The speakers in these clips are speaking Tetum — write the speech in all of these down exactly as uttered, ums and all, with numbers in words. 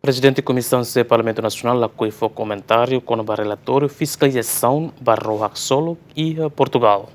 Prezidente Komisaun C Parlamentu Nasionál lakohi fó komentáriu kona-ba relatóriu fiskalizasaun ba ró haksolok iha Portugal.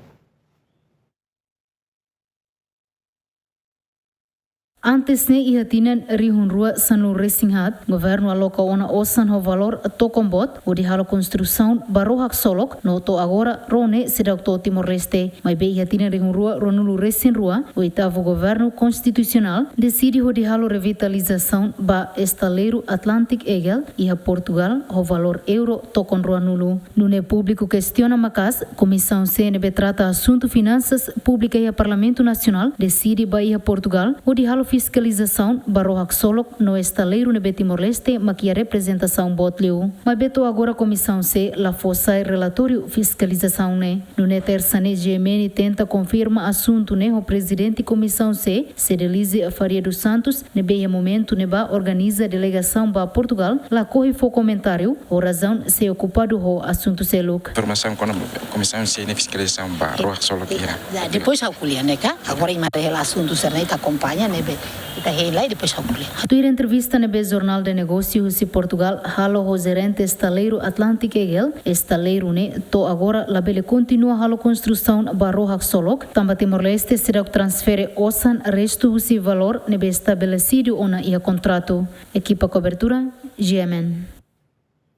Antes ne'e, iha tinan rihun rua sanulu resin haat, governu aloka ona osan ho valór tokon boot hodi halo konstrusaun ba ró haksolok, no to'o agora ró ne'e seidauk to'o Timor-Leste. Maibé iha tinan rihun rua ruanulu resin rua, oitavu governu konstitusionál deside hodi halo revitalizasaun ba estaleiru Atlantic Eagle iha Portugal ho valór euro tokon ruanulu. Nune'e públiku kestiona maka'as, Komisaun C ne'ebé trata asuntu finansas públika iha Parlamentu Nasionál deside bá iha Portugal hodi halo fiskalizasaun ba ró haksolok no estaleiru ne'ebé Timor-Leste mak iha reprezentasaun boot liu. Maibé to'o agora Komisaun C la fó sai relatóriu fiskalizasaun ne'e. Nune'e tersa ne'e G M N tenta konfirma asuntu ne'e ho Prezidente Komisaun C, Cedelise Faria dos Santos, ne'ebé iha momentu ne'ebá organiza delegasaun ba Portugal, lakohi fó komentáriu, ho razaun sei okupadu ho asuntu seluk. Informasaun kona-ba Komisaun C ne'e fiskalizasaun ba ró haksolok iha. Ya, depois ha'u ko'alia ne'e ka, agora imi hela asuntu sira-ne'e ita akompaña ne'ebé ita hein lai, depois ha'u ko'alia. Tuir entrevista ne'ebé Jornál de Negósiu husi Portugal halo ho jerente estaleiru Atlantic Eagle, estaleiru ne'e to'o agora labele kontinua halo konstrusaun ba ró haksolok, tanba Timor-Leste seidauk transfere osan restu husi valór ne'ebé estabelesidu ona iha kontratu. Ekipa kobertura, G M N.